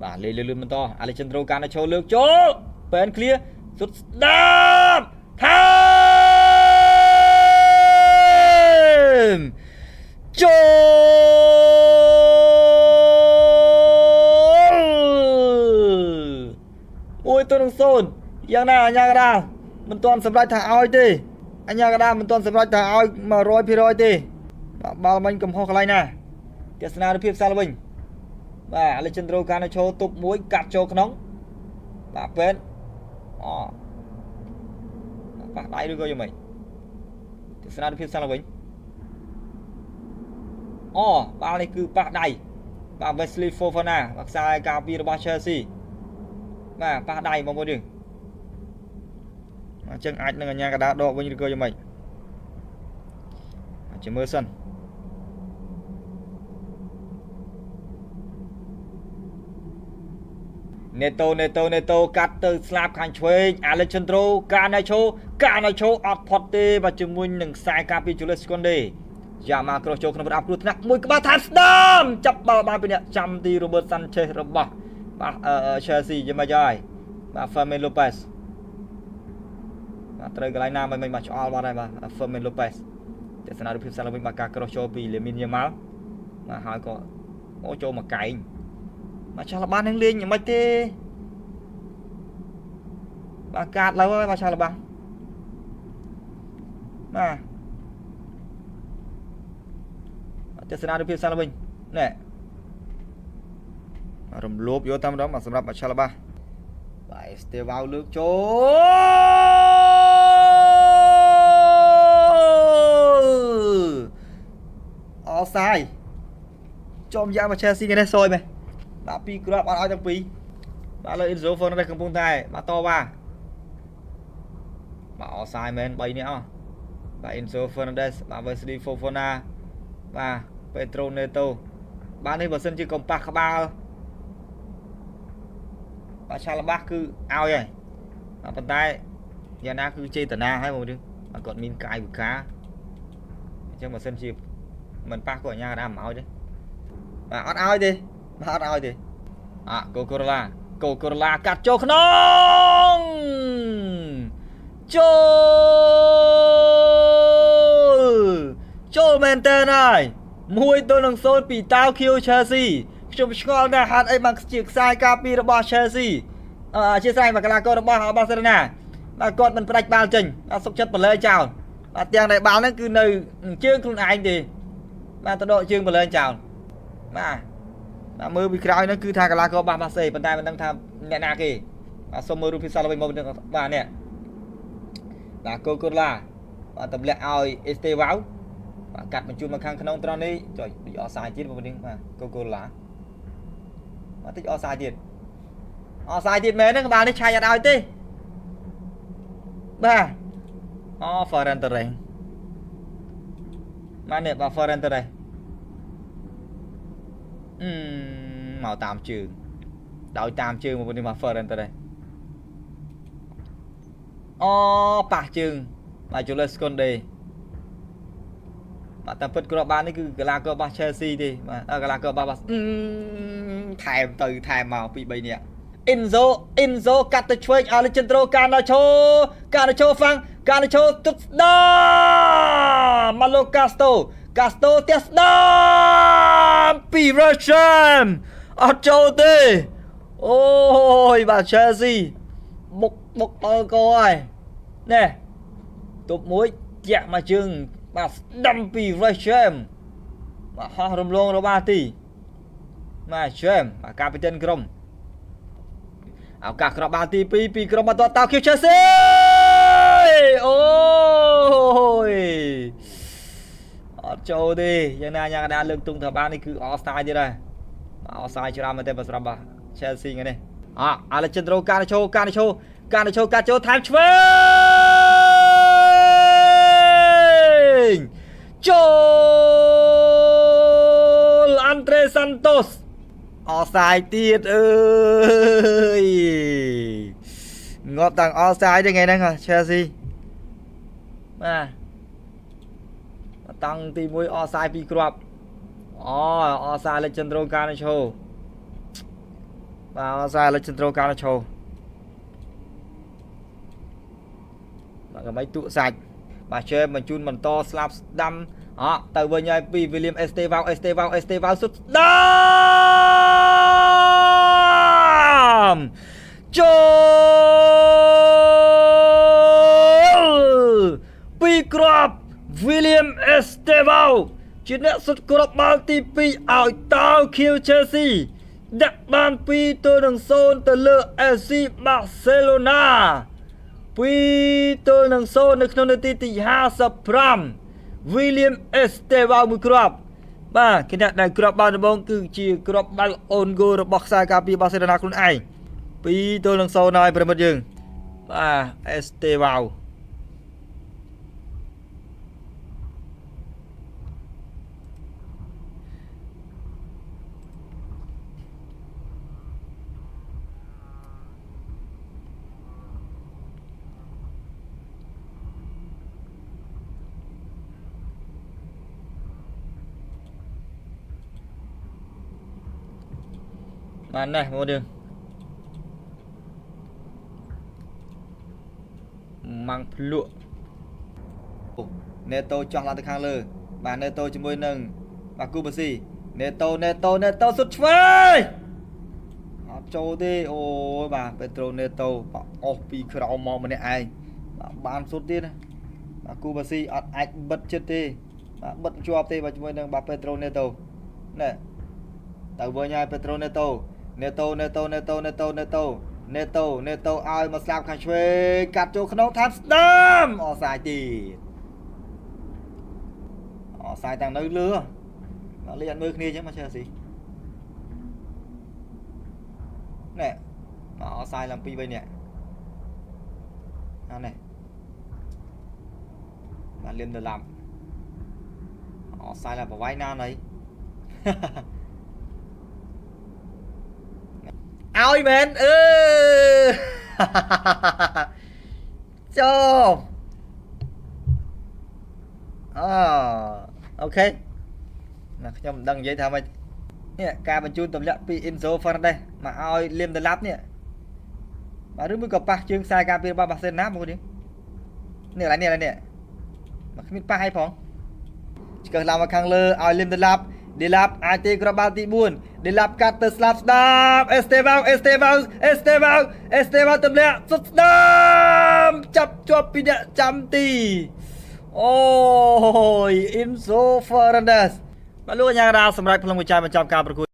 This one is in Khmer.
បាទលេងលឿនៗបន្តអាឡិច gendro កាណាឆូលើកចូលប៉ែនឃ្លៀសុតស្ដាប់ថែមចូល1-0យ៉ាងណាអញ្ញាកដាលមិនទាន់សម្រេចថាឲ្យទេអញ្ញាកដាលមិនទាន់សម្រេចថាឲ្យ100%ទេបាទបាល់មិញកំហុសកន្លែងណាទស្សនារូបភាពសាលវិញបាទអាឡិច gendro កាណាឆូទប់មួយកាត់ចូលក្នុងបាទពេនអូប៉ះដៃឬក៏យ៉ាងម៉េចទស្សនារូបភាពសាលវិញអូបាល់នេះគឺប៉ះដៃបាទ Wesley Fofana បាទខ្សែការពាររបស់ Chelsea បាទប៉ះដៃបងប្អូនយើងអញ្ចឹងអាចនឹងអាញាកដាដកវិញឬក៏យ៉ាងម៉េចចាំមើលសិននេតូនេតូនេតូកាត់ទៅស្លាបខាងឆ្វេងអាឡិច gendro កាណាឆូកាណាឆូអត់ផុតទេបាទជាមួយនឹងខ្សែការពារជូលីសកុនដេយ៉ាម៉ាក្រូសចូលក្នុងប្រដាប់គ្រោះថ្នាក់មួយក្បាលថែមស្ដាមចាប់បាល់បានពីអ្នកចាំទីរ៉ូបឺតសាន់ឆេសរបស់បាទ Chelsea យ៉ាងម៉េចហើយបាទ Fermin Lopez បាទត្រូវកន្លែងណាមិនមិនបាទឆ្អល់បាត់ហើយបាទ Fermin Lopez ទស្សនារូបភាពសាឡវិញបាទការក្រូសចូលពី Lamine Yamal បាទហើយក៏អូចូលមកកែងបាទឆាល់បាននឹងលេងយ៉ាងម៉េចទេបាទកាតលើហើយបាទឆាល់បានបាទទស្សនារូបភាពសាឡវិញណែរំលោភយកតាមម្ដងបាទសម្រាប់បាទឆាល់បាបាទអេស្តេវ៉ាវលើកចូលអសាយចំយ៉ាងមក Chelsea ថ្ងៃនេះសយមែនបាទពីរគ្រាប់អត់ឲ្យទាំងពីរបាទលើ Enzo Fernandez កំពុងតែបាទតវ៉ាបាទអសាយមែន3នេះអស់បាទ Enzo Fernandez បាទ Wesley Fofana បាទ Pedro Neto បាទនេះបើសិនជាកំប៉ះក្បាលបាទឆាល់បាសគឺឲ្យហើយបាទប៉ុន្តែយ៉ាងណាគឺចេតនាហើយបងប្អូនបាទគាត់មានកាយវិការអញ្ចឹងបើសិនជាមិនប៉ះក៏អាញាដាមមិនឲ្យទេបាទអត់ឲ្យទេបាទអត់ឲ្យទេអាកូកូរឡាកូកូរឡាកាត់ចូលក្នុងចូលចូលមែនតើហើយ1-0ពីតាវខៀវ Chelsea ខ្ញុំឆ្ងល់ណាស់ហេតុអីបានជាខ្សែការពាររបស់ Chelsea អធិស្ឋានមកកីឡាកររបស់បាសេឡូណាបាទគាត់មិនផ្ដាច់បាល់ចេញបាទសុកចិត្តបលែងចោលបាទទាំងដែលបាល់ហ្នឹងគឺនៅជើងខ្លួនឯងទេបាទទៅដកជើងបលែងចោលបាទបាទមើលពីក្រោយហ្នឹងគឺថាកីឡាករបាសបាសេប៉ុន្តែមិនដឹងថាអ្នកណាគេបាទសុំមើលរូបភាពសាឡវិញមកបាទនេះបាទកូកូឡាបាទទម្លាក់ឲ្យអេស្តេវ៉ាវបាទកាត់បញ្ជូនមកខាងក្នុងត្រង់នេះចុយដូចអសាយទៀតបងប្អូនបាទកូកូឡាបាទតិចអសាយទៀតអសាយទៀតមែនហ្នឹងក្បាលនេះឆាយអត់ឲ្យទេបាទអូ Ferran Torres បាទនេះបាទ Ferran Torres អឺមកតាមជើងដោយតាមជើងមកនេះបាទ Ferran Torres អូប៉ះជើងបាទ Jules Koundé បាទតាមពិតគ្រាប់បាននេះគឺកីឡាកររបស់ Chelsea ទេបាទកីឡាកររបស់ថែមទៅថែមមក2 3នាក់ Enzo Enzo កាត់ទៅឆ្វេង Alejandro Garnacho Garnacho ហ្វាំង Garnacho ទុតស្ដាម Malo Castro Castro ទះស្ដាមពី Russian អត់ចូលទេអូយបាទ Chelsea បុកបុកដល់កហើយណែទប់មួយជាក់មកជើងបាទស្ដាំពី Russian បាទហោះរំលងរបស់ទីបាទ James បាទកាពីតិនក្រុមឱកាសគ្រាប់បាល់ទី2ពីក្រុមបន្ទាត់តោខៀវ Chelsea អូយអត់ចូលទេយ៉ាងណាយ៉ាងណាលើកទុងថាបាននេះគឺអស្តាយទៀតហើយបាទអស្តាយច្រើនមែនទេបើសម្រាប់បាទ Chelsea ថ្ងៃនេះអ Alejandro Garnacho Garnacho Garnacho កាត់ចូលថែមឆ្វេងចូល Andre Santos អសាយទៀតអើយងាប់តាំងអសាយទេថ្ងៃហ្នឹងហ៎ Chelsea បាទតាំងទី1អសាយ2គ្រាប់អូអសាយ Alejandro Garnacho បាទអសា Alejandro Garnacho បាទកុំឲ្យទក់សាច់បាទជេមបញ្ជូនបន្តស្លាប់ស្ដាំអទៅវិញហើយពី William Estevao Estevao Estevao សុទ្ធស្ដាំចូលពីគ្រាប់ William Estevao ជាអ្នកសុទ្ធគ្រាប់បាល់ទី2ឲ្យតៅខៀវ Chelsea ដាក់បាន2-0ទៅលើ FC Barcelona 2-0នៅក្នុងនាទីទី55 William Estevao មួយគ្រាប់បាទគណៈដែលគ្រាប់បាល់ដំបូងគឺជាគ្រាប់បាល់អូនហ្គោលរបស់ខ្សែការពារបាសេឡូណាខ្លួនឯង2-0ហើយប្រិមិត្តយើងបាទ Estevao បាទនេះមកយើងម៉ាំងភ្លក់ណេតូចោះឡើងទៅខាងលើបាទណេតូជាមួយនឹងបាទគូបាស៊ីណេតូណេតូណេតូសុតឆ្វេងអត់ចូលទេអូយបាទពេត្រូណេតូបាទអស់ពីក្រោមមកម្នាក់ឯងបាទបានសុតទៀតណាបាទគូបាស៊ីអត់អាចបិទចិត្តទេបាទបិទជាប់ទេបាទជាមួយនឹងបាទពេត្រូណេតូណែទៅវិញហើយពេត្រូណេតូណេតូណេតូណេតូណេតូណេតូណេតូណេតូឲ្យមកស្លាប់ខាងឆ្វេងកាត់ចូលក្នុងថែមស្ដាំអសាយទៀតអសាយតាំងនៅលើបាទលេងអត់មើលគ្នាអញ្ចឹងមកចេះស៊ីណែមកអសាយឡើង2 3នាក់អានេះបាទលៀមទៅឡាប់អសាយឡើងប្រវាយណាណី ឲ្យមែនអឺ ចូលអអូខេណាខ្ញុំមិនដឹងនិយាយថាម៉េចនេះការបញ្ជូនទម្លាក់ពី Enzo Fernandez មកឲ្យលៀមដឡាប់នេះបាទឬមួយក៏ប៉ះជើងខ្សែការពាររបស់បាសេណាមកនេះនេះឡើយនេះឡើយនេះមកគ្មានប៉ះឲ្យផងឆ្កឹះឡើងមកខាងលើឲ្យលៀមដឡាប់ឌីឡាប់អាចទេគ្រាប់បាល់ទី4ឌីឡាប់កាត់ទៅស្លាប់ស្ដាប់អេស្តេវ៉ាវអេស្តេវ៉ាវអេស្តេវ៉ាវអេស្តេវ៉ាវទម្លាក់សុดស្ដាមចាប់ជាប់ពីអ្នកចាំទីអូយអ៊ីនសូហ្វឺរ៉ាន់ដេសបាទលោកអញ្ញារាសម្រាប់ក្នុងវិច័យបញ្ចប់ការប្រកួត។